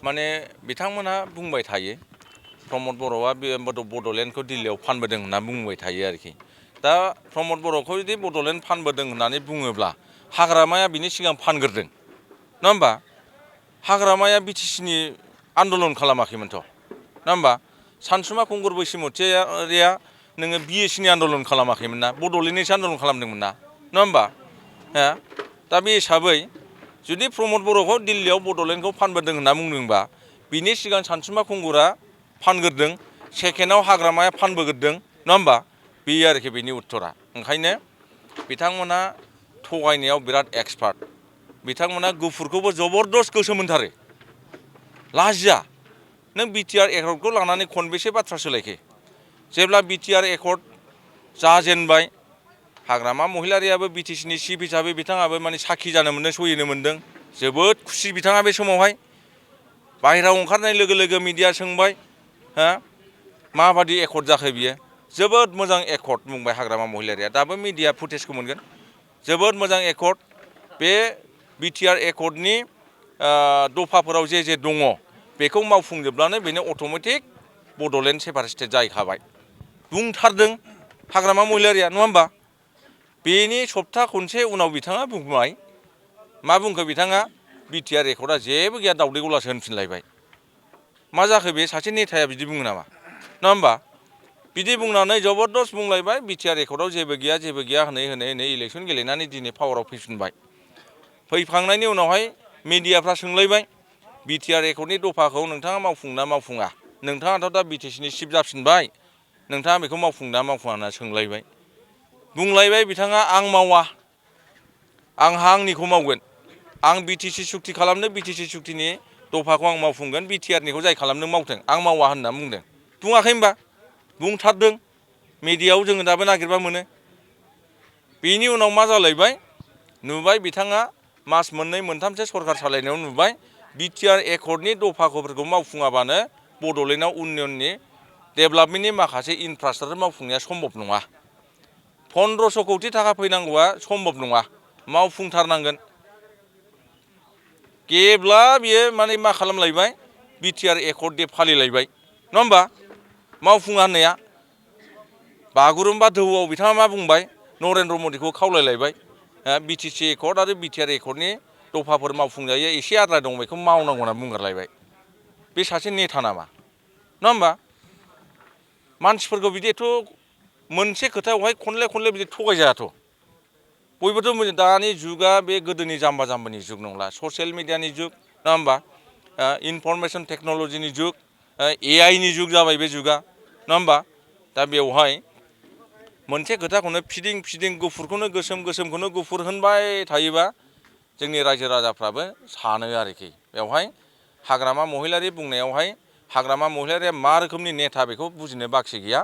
माने बिथांमोनहा बुंबाय थायो प्रमद बर'आ बे बड'लेण्डखौ दिल्लीयाव फानबोदों होनना बुंबाय थायो आरोखि दा प्रमद बर'खौ जुदि बड'लेण्ड फानबोदों होननानै बुङोब्ला हाग्रामाया बिनि सिगां फानग्रोदों नङा होमबा हाग्रामाया बिटिसिनि आन्दलन खालामाखैमोनथ' नङा होमबा सानसुमा खुंगुर बैसोमुतियारिया नोङो बिएसनि आन्दलन खालामाखैमोन ना बड'लेण्डनिसो आन्दलन खालामदोंमोन ना नङा होमबा दा बे हिसाबै जुदि प्रमद बर'खौ दिल्लीयाव बड'लेण्डखौ फानबोदों होनना बुंदोंबा बिनि सिगां सानसुमा खुंगुरा फानग्रोदों सेकेन्डआव हाग्रामाया फानबोग्रोदों नङा होमबा बेयो आरोखि बेनि उत्तरा ओंखायनो बिथांमोना थगायनायाव बिराद एक्सपार्ट बिथांमोना गुफुरखौबो जबरदस्त गोसो मोनथारो लाजिया नों बिटिआर एकर्डखौ लानानै खनबेसे बाथ्रा सोलायखो जेब्ला बिटिआर एकर्ड जाजेनबाय हाग्रामा महिलारियाबो बिटिसिनि चिफ हिसाबै बिथाङाबो माने साखि जानो मोन्दों सहिनो मोन्दों जोबोद खुसि बिथाङा बे समावहाय बाहेरायाव ओंखारनाय लोगो लोगो मिडिया सोंबाय माबादि एकर्ड जाखो बियो जोबोद मोजां एकर्ड बुंबाय हाग्रामा महिलारिया दाबो मिडिया फुटेजखौ मोनगोन जोबोद मोजां एकर्ड बे बिटिआर एकर्डनि दफाफोराव जे दङ बेखौ मावफुंजोबब्लानो बेनो अट'मेटिक बड'लेण्ड सेपारेट स्टेट जाहैखाबाय बुंथारदों हाग्रामा महिलारिया नङा होमबा बेनि सप्ता खनसे उनाव बिथाङा बुंबाय मा बुंखो बिथाङा बिटिआर एकर्डआ जेबो गैया दावदै गलासो होनफिनलायबाय मा जाखो बे सासे नेताया बिदि बुङो नामा नङा होमबा बिदि बुंनानै जबरदस्त बुंलायबाय बिटिआर एकर्डआव जेबो गैया होनै इलेक्सन गेलेनानै दिनै पावाराव फैफिनबाय फैखांनायनि उनावहाय मिडियाफ्रा सोंलायबाय बिटिआर एकर्डनि दफाखौ नोंथाङा मावफुंना मावफुङा नोंथाङाथ' दा बिटिसिनि चिफ जाफिनबाय नोंथाङा बेखौ मावफुंना मावफुङा होनना सोंलायबाय बुंलायबाय बिथाङा आं मावा आंहा आंनिखौ मावगोन आं बिटिसि सुक्ति खालामनो बिटिसि सुक्तिनि दफाखौ आं मावफुंगोन बिटिआरनिखौ जाय खालामदों मावथों आं मावा होनना बुंदों बुङाखै होनबा बुंथारदों मिडियायाव जोङो दाबो नागिरबा मोनो बेनि उनाव मा जालायबाय नुबाय बिथाङा मास मोननै मोनथामसो सरकार सालायनायाव नुबाय बिटिआर एकर्डनि दफाफोरखौ मावफुङाबानो बड'लेण्डआव उन्नयननि डेभेलपमेन्टनि माखासे इनफ्रास्ट्राक्चार मावफुंनाया सम्भब नङा 1500 कौटि थाखा फैनांगौआ सम्भब नङा मावफुंथारनांगोन गेब्ला बियो माने मा खालामलायबाय बिटिआर एकर्ड दे फालिलायबाय नङा होमबा मावफुङा होननाया बागुरुम्बा दोहौआव बिथाङा मा बुंबाय नरेन्द्र मदिखौ खावलायलायबाय बिटिसि एकर्ड आरो बिटिआर एकर्डनि दफाफोर मावफुंजायो एसे आद्रा दं बेखौ मावनांगौ होनना बुंगारलायबाय बे सासे नेता नामा नङा होमबा मानसिफोरखौ बिदिथ' मोनसे खोथायावहाय खनले बिदि थगायजायाथ' बयबोथ' दानि जुगा बे गोदोनि जाम्बा जाम्बानि जुग नंला ससियेल मिडियानि जुग नङा होमबा इनफरमेसन टेक्न'लजिनि जुग एआइनि जुग जाबाय बे जुगा नङा होमबा दा बेवहाय मोनसे खोथाखौनो फिदिं गुफुरखौनो गोसोमखौनो गुफुर होनबाय थायोबा जोंनि रायजो राजाफ्राबो सानो आरोखि बेवहाय हाग्रामा महिलारि बुंनायावहाय हाग्रामा महिलारिया मा रोखोमनि नेता बेखौ बुजिनो बाखि गैया